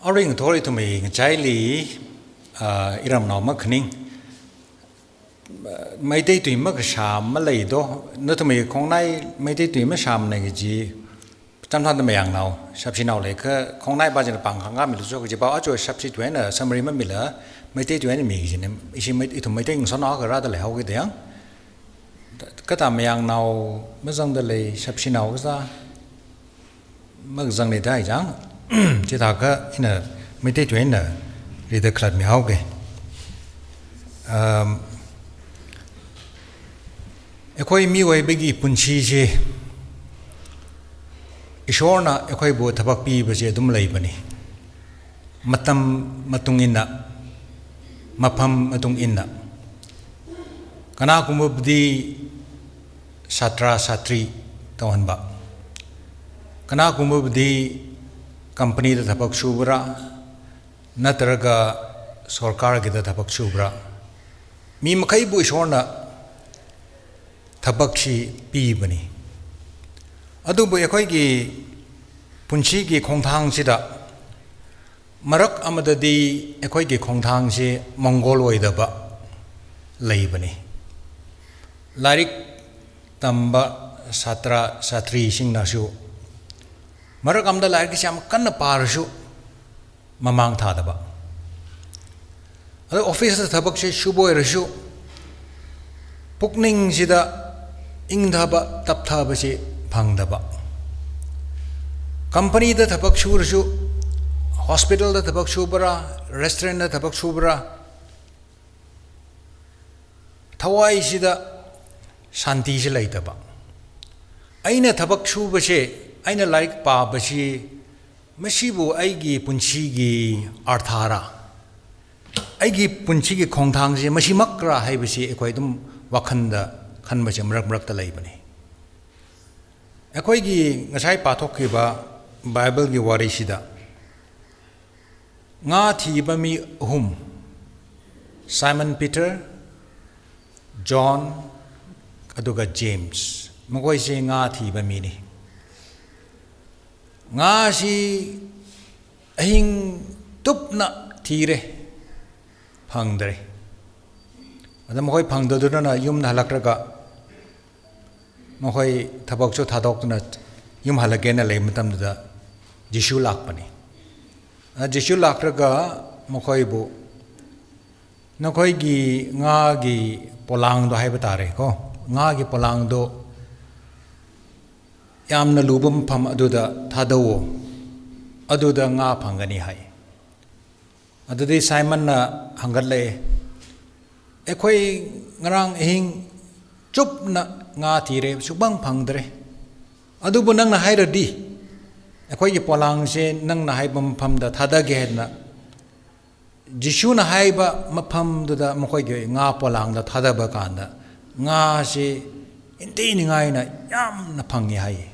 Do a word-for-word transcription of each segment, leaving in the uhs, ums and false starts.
Aring thori ithumwui ngachaili, ah, iramnao makhaning, ah, Meitei tui makashā maleido, nathumwui khongnai Meitei tui mashāmana kaji, chānjam thāda mayangnao, shapshinao leiakha, khongnai pā china pāng khangkā milu cho kaji pā, aja shapshi tui eina summary mamila, Meitei tui eina mi kajina, ishi Mei-, ithum Meitei ngasotnao akha rāda leihaokida yang. Kathā mayangnao mazangda lei, shapshinao kasā mazangda lei da chang. Chithākha ina Meitei tui eina rida khalatmihaoke. Um, ꯑꯩꯈꯣꯏ ꯃꯤꯑꯣꯏꯕꯒꯤ ꯄꯨꯟꯁꯤꯁꯦ ꯏꯁꯣꯔꯅ ꯑꯩꯈꯣꯏꯕꯨ ꯊꯕꯛ ꯄꯤꯕꯁꯦ ꯑꯗꯨꯝ ꯂꯩꯕꯅꯤ꯫ ꯃꯇꯝ ꯃꯇꯨꯡ ꯏꯟꯅ, ꯃꯐꯝ ꯃꯇꯨꯡ ꯏꯟꯅ꯫ ꯀꯅꯥꯒꯨꯝꯕꯕꯨꯗꯤ ꯁꯥꯇ꯭ꯔ ꯁꯥꯇ꯭ꯔꯤ ꯇꯧꯍꯟꯕ, ꯀꯅꯥꯒꯨꯝꯕꯕꯨꯗꯤ company ꯗ ꯊꯕꯛ ꯁꯨꯕ꯭ꯔꯥ, ꯅꯠꯇ꯭ꯔꯒ ꯁꯔꯀꯥꯔꯒꯤꯗ ꯊꯕꯛ ꯁꯨꯕ꯭ꯔꯥ, ꯃꯤ ꯃꯈꯩꯕꯨ ꯏꯁꯣꯔꯅ ꯊꯕꯛꯁꯤ ꯄꯤꯕꯅꯤ꯫ ꯑꯗꯨꯕꯨ ꯑꯩꯈꯣꯏꯒꯤ ꯄꯨꯟꯁꯤꯒꯤ ꯈꯣꯡꯊꯥꯡꯁꯤꯗ ꯃꯔꯛ ꯑꯃꯗꯗꯤ ꯑꯩꯈꯣꯏꯒꯤ ꯈꯣꯡꯊꯥꯡꯁꯤ ꯃꯪꯒꯣꯜ ꯑꯣꯏꯗꯕ ꯂꯩꯕꯅꯤ꯫ ꯂꯥꯏꯔꯤꯛ ꯇꯝꯕ ꯁꯥꯇ꯭ꯔ ꯁꯥꯇ꯭ꯔꯤꯁꯤꯡꯅꯁꯨ ꯃꯔꯛ ꯑꯃꯗ ꯂꯥꯏꯔꯤꯛꯁꯤ ꯌꯥꯝ ꯀꯟꯅ ꯄꯥꯔꯁꯨ ꯃꯃꯥꯡ ꯊꯥꯗꯕ꯫ ꯑꯗꯣ office ꯇ ꯊꯕꯛꯁꯦ ꯁꯨꯕ ꯑꯣꯏꯔꯁꯨ, ꯄꯨꯛꯅꯤꯡꯁꯤꯗ ꯏꯪꯊꯕ, ꯇꯞꯊꯕꯁꯤ ꯐꯪꯗꯕ꯫ Company ꯗ ꯊꯕꯛ ꯁꯨꯔꯁꯨ, hospital ꯗ ꯊꯕꯛ ꯁꯨꯕ꯭ꯔꯥ, restaurant ꯗ ꯊꯕꯛ ꯁꯨꯕ꯭ꯔꯥ, ꯊꯋꯥꯏꯁꯤꯗ ꯁꯥꯟꯇꯤꯁꯤ ꯂꯩꯇꯕ꯫ ꯑꯩꯅ ꯊꯕꯛ ꯁꯨꯕꯁꯦ, ꯑꯩꯅ ꯂꯥꯏꯔꯤꯛ ꯄꯥꯕꯁꯤ, ꯃꯁꯤꯕꯨ ꯑꯩꯒꯤ ꯄꯨꯟꯁꯤꯒꯤ ꯑꯔꯊꯔꯥ, ꯑꯩꯒꯤ ꯄꯨꯟꯁꯤꯒꯤ ꯈꯣꯡꯊꯥꯡꯁꯦ ꯃꯁꯤꯃꯛꯔꯥ ꯍꯥꯏꯕꯁꯤ ꯑꯩꯈꯣꯏ ꯑꯗꯨꯝ ꯋꯥꯈꯜꯗ ꯈꯟꯕꯁꯦ ꯃꯔꯛ ꯃꯔꯛꯇ ꯂꯩꯕꯅꯤ꯫ ꯑꯩꯈꯣꯏꯒꯤ ꯉꯁꯥꯏ ꯄꯥꯊꯣꯛꯈꯤꯕ Bible ꯒꯤ ꯋꯥꯔꯤꯁꯤꯗ ꯉꯥ ꯊꯤꯕ ꯃꯤ ꯑꯍꯨꯝ, Simon Peter, John, ꯑꯗꯨꯒ James, ꯃꯈꯣꯏꯁꯦ ꯉꯥ ꯊꯤꯕ ꯃꯤꯅꯤ꯫ ꯉꯥꯁꯤ ꯑꯍꯤꯡ ꯆꯨꯞꯅ ꯊꯤꯔꯦ, ꯐꯪꯗ꯭ꯔꯦ꯫ ꯑꯗ ꯃꯈꯣꯏ ꯐꯪꯗꯗꯨꯅ ꯌꯨꯝꯗ ꯍꯜꯂꯛꯂꯒ, ꯃꯈꯣꯏ ꯊꯕꯛꯁꯨ ꯊꯥꯗꯣꯛꯇꯨꯅ ꯌꯨꯝ ꯍꯜꯂꯛꯀꯦꯅ ꯂꯩꯕ ꯃꯇꯝꯗꯨꯗ ꯖꯤꯁꯨ ꯂꯥꯛꯄꯅꯤ꯫ ꯑꯗ ꯖꯤꯁꯨ ꯂꯥꯛꯂꯒ ꯃꯈꯣꯏꯕꯨ, "ꯅꯈꯣꯏꯒꯤ ꯉꯥꯒꯤ ꯄꯣꯂꯥꯡꯗꯣ" ꯍꯥꯏꯕ ꯇꯥꯔꯦꯀꯣ, "ꯉꯥꯒꯤ ꯄꯣꯂꯥꯡꯗꯣ ꯌꯥꯝꯅ ꯂꯨꯕ ꯃꯐꯝ ꯑꯗꯨꯗ ꯊꯥꯗꯧꯑꯣ, ꯑꯗꯨꯗ ꯉꯥ ꯐꯪꯒꯅꯤ" ꯍꯥꯏ꯫ ꯑꯗꯨꯗꯤ ꯁꯥꯏꯃꯟꯅ ꯍꯪꯒꯠꯂꯛꯑꯦ, "ꯑꯩꯈꯣꯏ ꯉꯔꯥꯡ ꯑꯍꯤꯡ ꯆꯨꯞꯅ ꯉꯥ ꯊꯤꯔꯦ, ꯁꯨꯛꯐꯪ ꯐꯪꯗ꯭ꯔꯦ꯫ ꯑꯗꯨꯕꯨ ꯅꯪꯅ ꯍꯥꯏꯔꯗꯤ, ꯑꯩꯈꯣꯏꯒꯤ ꯄꯣꯂꯥꯡꯁꯦ ꯅꯪꯅ ꯍꯥꯏꯕ ꯃꯐꯝꯗ ꯊꯥꯗꯒꯦ" ꯍꯥꯏꯅ ꯖꯤꯁꯨꯅ ꯍꯥꯏꯕ ꯃꯐꯝꯗꯨꯗ ꯃꯈꯣꯏꯒꯤ ꯉꯥ ꯄꯣꯂꯥꯡꯗ ꯊꯥꯗꯕ ꯀꯥꯟꯗ, ꯉꯥꯁꯦ ꯏꯟꯊꯤꯅꯤꯉꯥꯏꯅ ꯌꯥꯝꯅ ꯐꯪꯉꯤ ꯍꯥꯏꯌꯦ꯫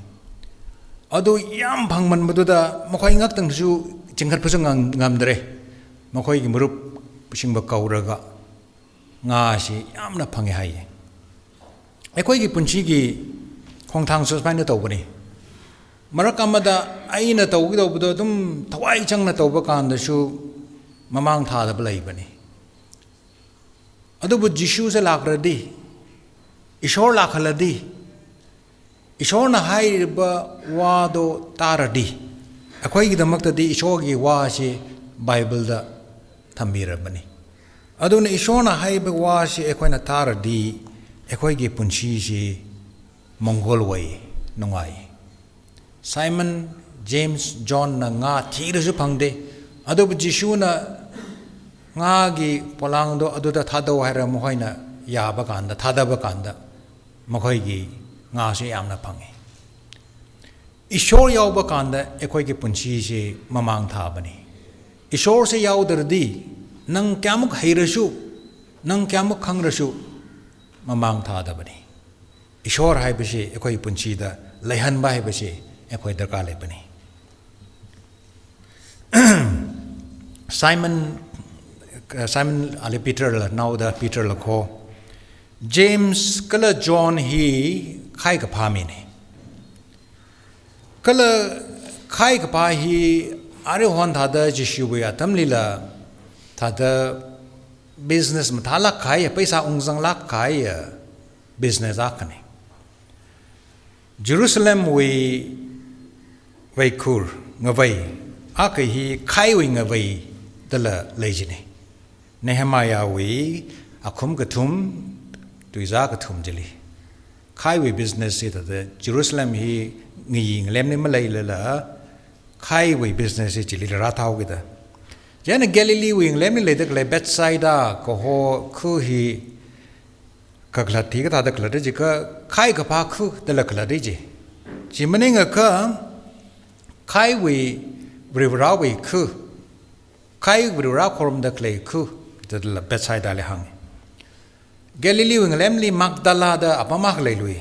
ꯑꯗꯨ ꯌꯥꯝ ꯐꯪꯃꯟꯕꯗꯨꯗ ꯃꯈꯣꯏ ꯉꯥꯛꯇꯪꯁꯨ ꯆꯤꯡꯈꯠꯄꯁꯨ ꯉꯝ-, ꯉꯝꯗ꯭ꯔꯦ꯫ ꯃꯈꯣꯏꯒꯤ ꯃꯔꯨꯞꯁꯤꯡꯕꯨ ꯀꯧꯔꯒ ꯉꯥꯁꯤ ꯌꯥꯝꯅ ꯐꯪꯉꯤ ꯍꯥꯏꯌꯦ꯫ ꯑꯩꯈꯣꯏꯒꯤ ꯄꯨꯟꯁꯤꯒꯤ ꯈꯣꯡꯊꯥꯡꯁꯨ ꯁꯨꯃꯥꯏꯅ ꯇꯧꯕꯅꯤ꯫ ꯃꯔꯛ ꯑꯃꯗ ꯑꯩꯅ ꯇꯧꯒꯗꯧꯕꯗꯣ ꯑꯗꯨꯝ ꯊꯋꯥꯏ ꯆꯪꯅ ꯇꯧꯕ ꯀꯥꯟꯗꯁꯨ ꯃꯃꯥꯡ ꯊꯥꯗꯕ ꯂꯩꯕꯅꯤ꯫ ꯑꯗꯨꯕꯨ ꯖꯤꯁꯨꯁꯦ ꯂꯥꯛꯂꯗꯤ, ꯏꯁꯣꯔ ꯂꯥꯛꯍꯜꯂꯗꯤ, ꯏꯁꯣꯔꯅ ꯍꯥꯏꯔꯤꯕ ꯋꯥꯗꯣ ꯇꯥꯔꯗꯤ, ꯑꯩꯈꯣꯏꯒꯤꯗꯃꯛꯇꯗꯤ ꯏꯁꯣꯔꯒꯤ ꯋꯥꯁꯤ ꯕꯥꯏꯕꯜꯗ ꯊꯝꯕꯤꯔꯕꯅꯤ꯫ ꯑꯗꯨꯅ ꯏꯁꯣꯔꯅ ꯍꯥꯏꯕ ꯋꯥꯁꯤ ꯑꯩꯈꯣꯏꯅ ꯇꯥꯔꯗꯤ, ꯑꯩꯈꯣꯏꯒꯤ ꯄꯨꯟꯁꯤꯁꯤ ꯃꯪꯒꯣꯜ ꯑꯣꯏ, ꯅꯨꯡꯉꯥꯏ꯫ ꯁꯥꯏꯃꯟ, ꯖꯦꯝꯁ, ꯖꯣꯟꯅ ꯉꯥ ꯊꯤꯔꯁꯨ ꯐꯪꯗꯦ꯫ ꯑꯗꯨꯕꯨ ꯖꯤꯁꯨꯅ ꯉꯥꯒꯤ ꯄꯣꯂꯥꯡꯗꯣ ꯑꯗꯨꯗ ꯊꯥꯗꯧ ꯍꯥꯏꯔ ꯃꯈꯣꯏꯅ ꯌꯥꯕ ꯀꯥꯟꯗ, ꯊꯥꯗꯕ ꯀꯥꯟꯗ, ꯃꯈꯣꯏꯒꯤ ꯉꯥꯁꯦ ꯌꯥꯝꯅ ꯐꯪꯉꯤ꯫ ꯏꯁꯣꯔ ꯌꯥꯎꯕ ꯀꯥꯟꯗ ꯑꯩꯈꯣꯏꯒꯤ ꯄꯨꯟꯁꯤꯁꯦ ꯃꯃꯥꯡ ꯊꯥꯕꯅꯤ꯫ ꯏꯁꯣꯔꯁꯦ ꯌꯥꯎꯗ꯭ꯔꯗꯤ ꯅꯪ ꯀꯌꯥꯃꯨꯛ ꯍꯩꯔꯁꯨ, ꯅꯪ ꯀꯌꯥꯃꯨꯛ ꯈꯪꯔꯁꯨ ꯃꯃꯥꯡ ꯊꯥꯗꯕꯅꯤ꯫ ꯏꯁꯣꯔ ꯍꯥꯏꯕꯁꯤ ꯑꯩꯈꯣꯏ ꯄꯨꯟꯁꯤꯗ ꯂꯩꯍꯟꯕ ꯍꯥꯏꯕꯁꯤ ꯑꯩꯈꯣꯏ ꯗꯔꯀꯥꯔ ꯂꯩꯕꯅꯤ꯫ Simon, Simon ali Peter la, naoda Peter la kho, James kala John hi khai kaphā mine. Kala khai kaphā hi Aruihon thāda Jishuwui atamlila thāda business mathālāk kahai, paisa ungzanglāk kahai business akhana. Jerusalemwui vaikhur ngavei akha hi khaiwui ngavei dala lei jina. Nehemiahwui akhum kathum, tuizā kathum chili. Khaiwui business hi thāda Jerusalem hi ngayi ngalemli maleilala, khaiwui business hi chili rāthaokida. Chieina Galileewui ngalemli leida khalei Bethsaida kaho khu hi kakhalat hi kathāda khalatta jiakha, khai kaphā khu dala khalatta ji. Chi maningakha, khaiwui Varivarāwui khu, khai Varivarā khorumda khalei khu, dala Bethsaidali hānga. Galileewui ngalemli Magdala da apam akha leilui.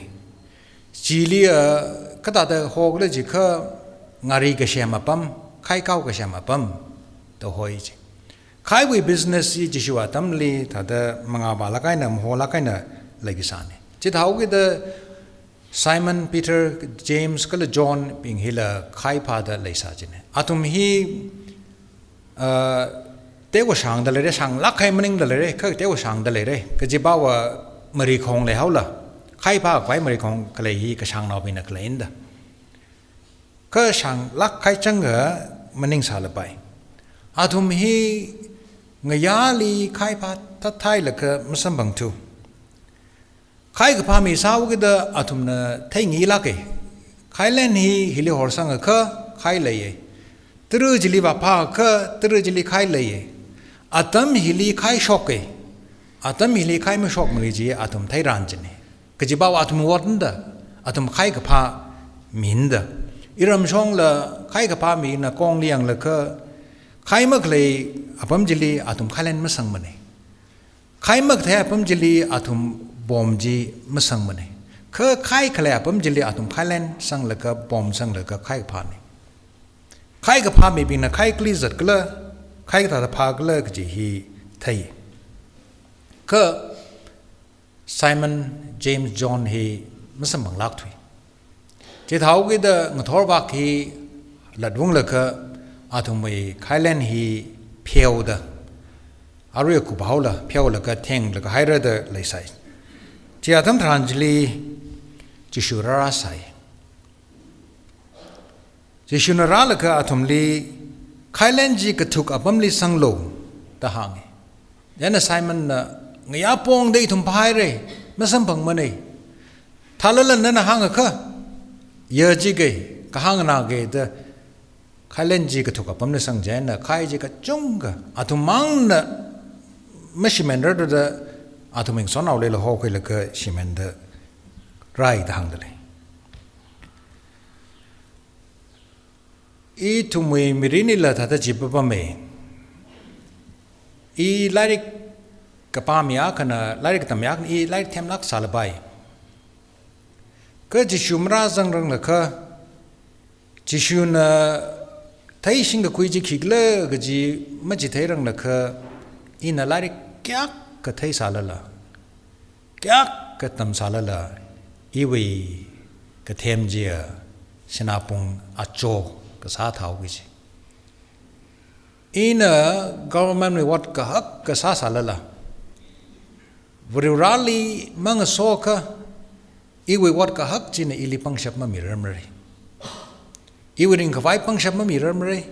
Chili, ah, kathāda hokhala jiakha, ngari kashem apam, khaikao kashem apam da hoi ji. Khaiwui business hi Jishu atamli thāda mangāvālāk eina, maholāk eina leikasāna. Chithāhaokida Simon, Peter, James kala John bing hila khai phāda leisā jina. Athum hi, ah, teokha shāngda leira, shānglāk kahai maningda leira, kha teokha shāngda leira. Kajipava marikhong leihaola, khai phākhavai marikhong khalei hi kashāngnaobingna khalei eina da. Kha shānglāk kahai changkha maningsālapai. Athum hi ngayāli khai phāthat hailaga masamphangthu. Khai kaphā misāhaokida athumna theingilāka. Khailen hi hili horsangakha khai leiya. Tara chili vāphāakha tara chili khai leiya. Atam hili khai shoka. Atam hili khai mashokmana chi athum theiran jina. Kajipava athum ot eina da, athum khai kaphā mina da. Iramshongla khai kaphā mina kongli yanglaga, khai makhalei apam chili athum khailen masangmana. Khai makathei apam chili athum pom chi masangmana. Kha khai khalei apam chili athum khailen sanglaga, pom sanglaga khai kaphāna. Khai kaphā mibingna khai kali zatkhala, khai kathāda phākhala kaji hi thei. Kha Simon, James, John hi masamphanglākthui. Chithāhaokida ngathor vak hi latunglaga athumwui khailen hi pheoda, arui kuphaola, pheolaga thenglaga haira da leisai. Chi atam tharan chili Jishu rārāsai. Jishuna rālaga athumli, "Khailen chi kathuk apamli sanglu," da hānga. Chieina Simonna, "Ngayā pongda ithum phāhaira, masamphangmana. Thālala nana hāngakha, ya jika, kahāng nganāka da, khailen chi kathuk apamli sang chieina, khai chi kachungkha, athum mangna mashimenrarda, athum ingsonnaolila hokhuilaga shimenda rai," da hāngda lei. Ithumwui mirinlila thāda chi papama. I lairik kapā mi akhana, lairik katam mi akhana, i lairik themlāk sālapai. Kha Jishu marāzangranglakha, Jishuna theishingkakhui chi khikhala kaji machitheiranglakha, ina lairik kayākha theisālala, kayākha tamsālala, iwui kathem chiya sinā pung acho kasā thao kaji. Ina government wui ot kahak kasā sālala, Varivarāli mangasokha, iwui ot kahak china ili pangshap mamirarmara. Iwui ringkhavai pangshap mamirarmara.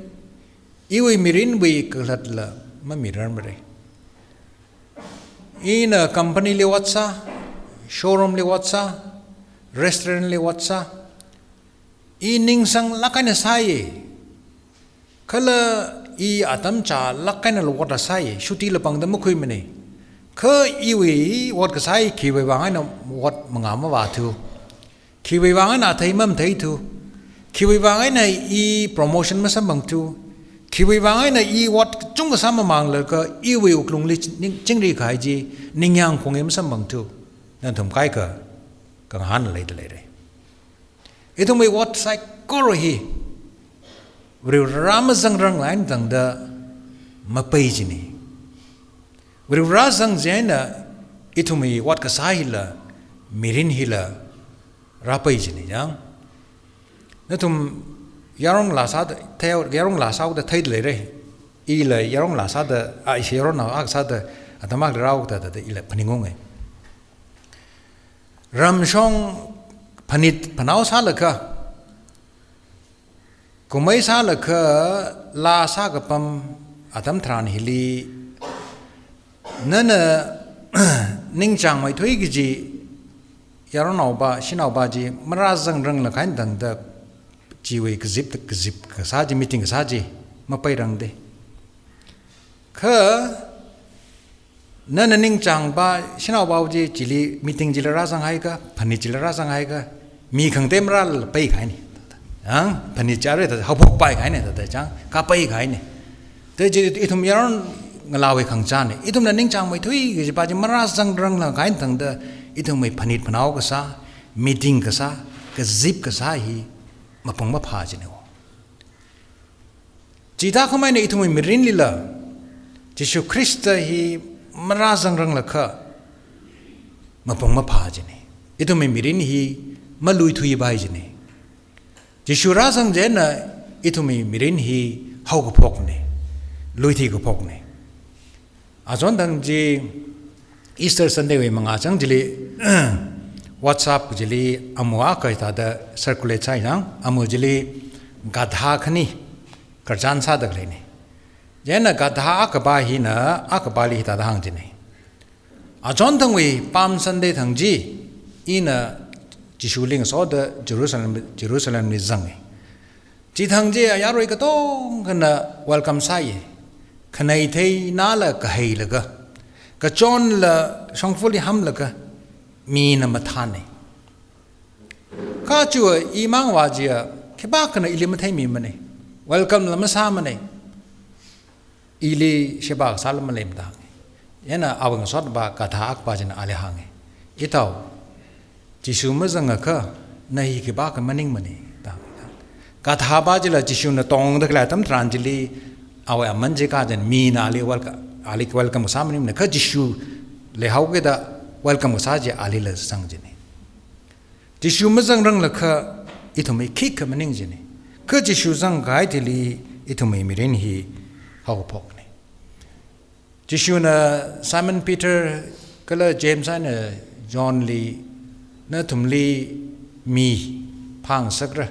Iwui mirinwui kakhalatla mamirarmara. Ina company li ot sā, showroom li ot sā, restaurant li ot sā, i ningsanglāk eina sāya. Kala i atam chālāk einala ot sāya, shuti la pangda makhuimana. Kha iwui ot kasā hi khiwui vang eina ot mangā mavāthu, khiwui vang eina athei mamatheithu, khiwui vang eina i promotion masamphangthu, khiwui vang eina i ot kachungkha sā mamanglaga iwui wuklungli ching-, chingri kahai chi ningyāng khaung masamphangthu, nathum kaikha kangahān leida leira. Ithumwui ot saikora hi Varivarā mazangrang eina tangda mapai jina. Varivarā zang chieina ithumwui ot kasā hila, mirin hila rāpai jina yang. Nathum Yarong laa sāda, thei, yarong laa sāhaoda theida leira. Ila yarong laa sāda, a, ishi yaronao akha sāda, atam akhali rāhaoda, da, da, ila phaningunga. Ramshong phanit phanao sālaga, kumei sālaga, laa sākapam atam tharan hili, nana ningchāngmeithui kaji yaronao pa, shanao pa chi marāzangranglakha eina tangda chiwui kazip, kazip kasā chi, meeting kasā chi mapeirangda. Kha nana ningchāng pa, shanao pa chi chili meeting chila rāzanghaikha, phanit chila rāzanghaikha, mi khangatei marāla peikahaina. Ang, phanit chi arui ta haophokpaihaina, ta, ta chang, kapeikahaina. Te chi ithum yaron ngalāwui khangachāna. Ithumna ningchāngmeithui kaji pa chi marāzangranglakha eina tangda, ithumwui phanit phanao kasā, meeting kasā, kazip kasā hi mapung maphā jina. Chithākhamei eina ithumwui mirinlila, Jishu Khrista hi marāzangranglakha mapung maphā jina. Ithumwui mirin hi maluithuipai jina. Jishu rāzang chieina ithumwui mirin hi haokaphokna, luithui kaphokna. Achonthang chi Easter Sunday wui mangā chang chili, WhatsApp chili amu akha hithāda circulate sāi chang, amu chili gadha khani khararchan sāda khaleina. Chieina gadha akhapa hina akhapali hithāda hāng jina. Achonthangwui Palm Sunday thang chi, ina Jishuli ngasoda Jerusalem, Jerusalemli zanga. Chithang chi ayarui katongkhana welcome sāya. Khaneitheina la kahailaga, kachonla shongfali hamlaga, mina mathāna. Kha chiwui imang va chiya, khipākhana ili matheimimana. Welcome la masāmana. Ili sheba kasāla maleimada hānga. Chieina awui ngasotpa gadha akhapa china ali hānga. Ithao, Jishu mazangakha, na hi khipākha maningmana, da hānga. Gadhapa chila Jishuna tongda khalei atam tharan chili, awui aman chi kachina, mina ali welcome, ali welcome kasā maningmana, kha Jishu leihaokida welcome kasā chi alila zang jina. Jishu mazangranglakha ithumwui khikha maning jina. Kha Jishu zangkahai thili ithumwui mirin hi haokaphokna. Jishuna Simon Peter kala James eina Johnli, nathumli mi phāngasakra.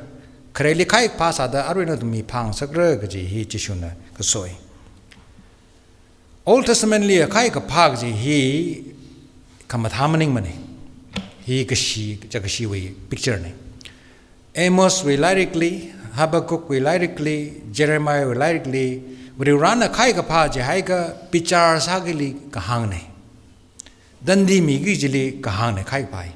Khareli khai phāsāda arui nathum mi phāngasakra kaji hi Jishuna kasoi. Old Testament li akhai kaphā kaji hi khamathā maningmana. Hi kashi, chākashiwui picture na. Amoswui lairikli, Habakkukwui lairikli, Jeremiahwui lairikli, Varivarana akhai kaphā chihaiakha bichar sākili kahāngna. Tandi miki kajili kahāngna akhai kaphā hi.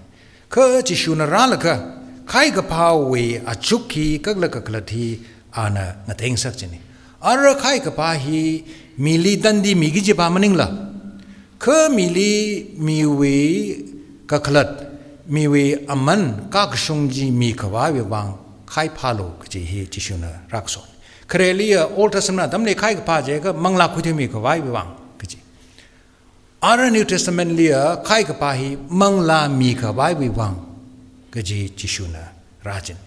Kha Jishuna rālaga, akhai kaphāwui achuk hi kakhalat kakhalat hi ana ngateingsak jina. Ara akhai kaphā hi mili tandi miki kajipa maningla, kha mili miwui kakhalat, miwui aman kakashung chi mikhavaiwui vang akhai phālu kaji hi Jishuna rākasot. Khareliya Old Testament atamli akhai kaphā chikha manglā khuithuimi khavaiwui vang kaji. Ara New Testament liya akhai kaphā hi manglā mikhavaiwui vang kaji Jishuna rāchina.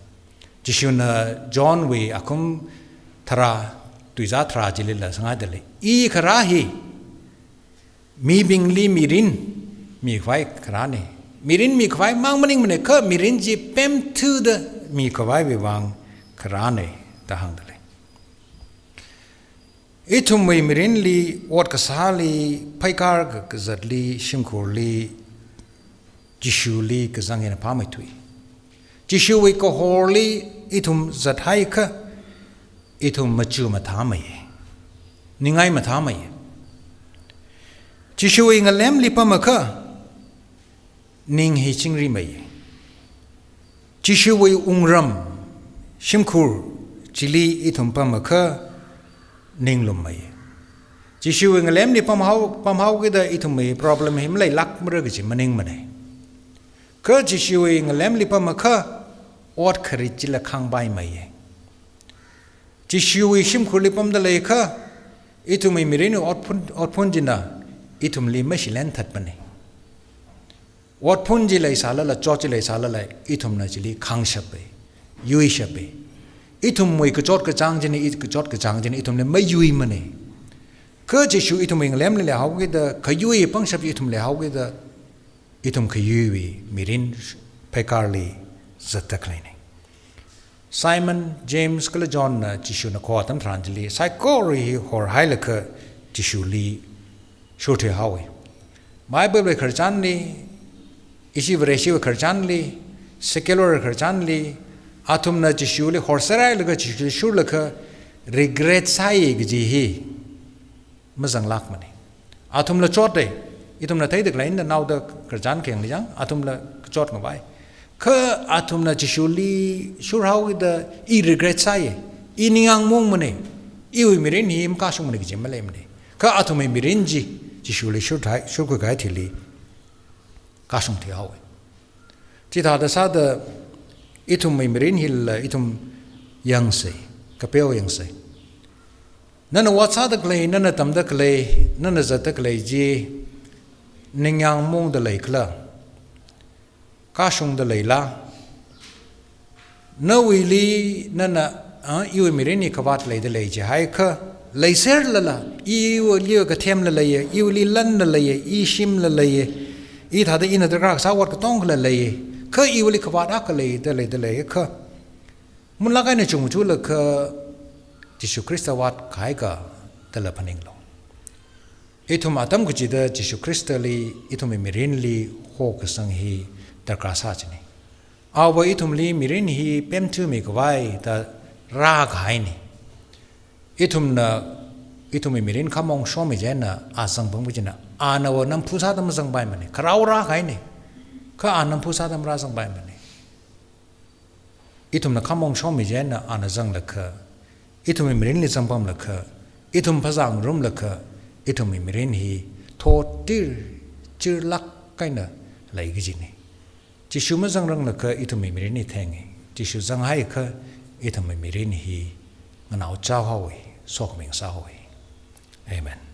Jishuna Johnwui akhum tharā, tuizā tharā chilila sāngaidalei. I kharā hi mibingli mirin mikhavai kharāna. Mirin mikhavai mang maningmana, kha mirin chi pemthuda mikhavaiwui vang kharāna da hāngdalei. Ithumwui mirinli, ot kasāli, pheikar ka-, kazatli, shimkhurli, Jishuli kazang hina phāmeithui. Jishuwui kahorli ithum zathaiakha, ithum machu mathāmeiya. Ningai mathāmeiya. Jishuwui ngalemli pamakha, ning hi chingrimeiya. Jishuwui wungram, shimkhur chili ithum pamakha, ning lummeiya. Jishuwui ngalemli pamhao, pamhaokida ithumwui problem hi maleilākmara kaji maningmana. Kha Jishuwui ngalemli pamakha, ot kharit chila khāngpaimeiya. Jishuwui shimkhurli pamdaleiakha, ithumwui mirinwui otphun, otphun china, ithumli mashilenthatpana. Otphun chi leisālala, chot chi leisālala, ithumna chili khāngshapa, yuishapa. Ithumwui kachot kachāng china, i kachot kachāng china ithumli mayuimana. Kha Jishu ithumwui ngalemli leihaokida, khayui pangshap ithumli leihaokida, ithum khayuiwui mirin pheikārli zatda khaleina. Simon, James kala Johnna Jishuna kho atam tharan chili saikora hi horhailaga Jishuli shurthuihaowa. Bible wui khararchanli, ishi Vareshiwui khararchanli, secular khararchanli, athumna Jishuli horserhailaga Jishuli shurlaga regret sāya kaji hi mazanglākmana. Athumla chotta, ithumna theida khalei eina naoda khararchan khayangli chang, athumla kachot ngavai. Kha athumna Jishuli shurhaokida i regret sāya, i ningyāng maungmana, iwui mirin hi makashungmana kaji maleimana. Kha athumwui mirin chi, Jishuli shurthai, shurkhui kahai thili kashung thuihaowa. Chithāda sāda ithumwui mirin hila ithum yangsa, kapeo yangsa. Nana vātsāda khalei, nana tamda khalei, nana zatda khalei chi ningyāng maungda leikhala, kashungda leila? Nawuili nana, ah, iwui mirin hi khavāt leida lei jihaiakha, leiserlala, iwuili kathemla leiya, iwuili lanla leiya, i shimla leiya, i thāda ina darkar kasā ot katongla leiya, kha iwuili khavāt akha leida leida leiakha, munlāk eina chungchulaga Jishu Khrista vātkahai akha dala phaninglu. Ithum atam kachida Jishu Khristali ithumwui mirinli hokasang hi darkar sā china. Ava ithumli mirin hi pemthuimi khavai da rākahaina. Ithumna, ithumwui mirin khamong shomi chieina a zangpam kajina. Ana va namphu sāda mazangpaimana. Kharao rākahaina. Kha a namphu sāda marāzangpaimana. Ithumna khamong shomi chieina ana zanglaga, ithumwui mirinli zangpamlaga, ithum phazā ngarumlaga, ithumwui mirin hi thotir chirlāk eina lei kajina. Jishu mazangranglaga ithumwui mirin hi thenga. Jishu zanghaiakha ithumwui mirin hi nganaochaohaowa, sokhami sāhaowa. Amen.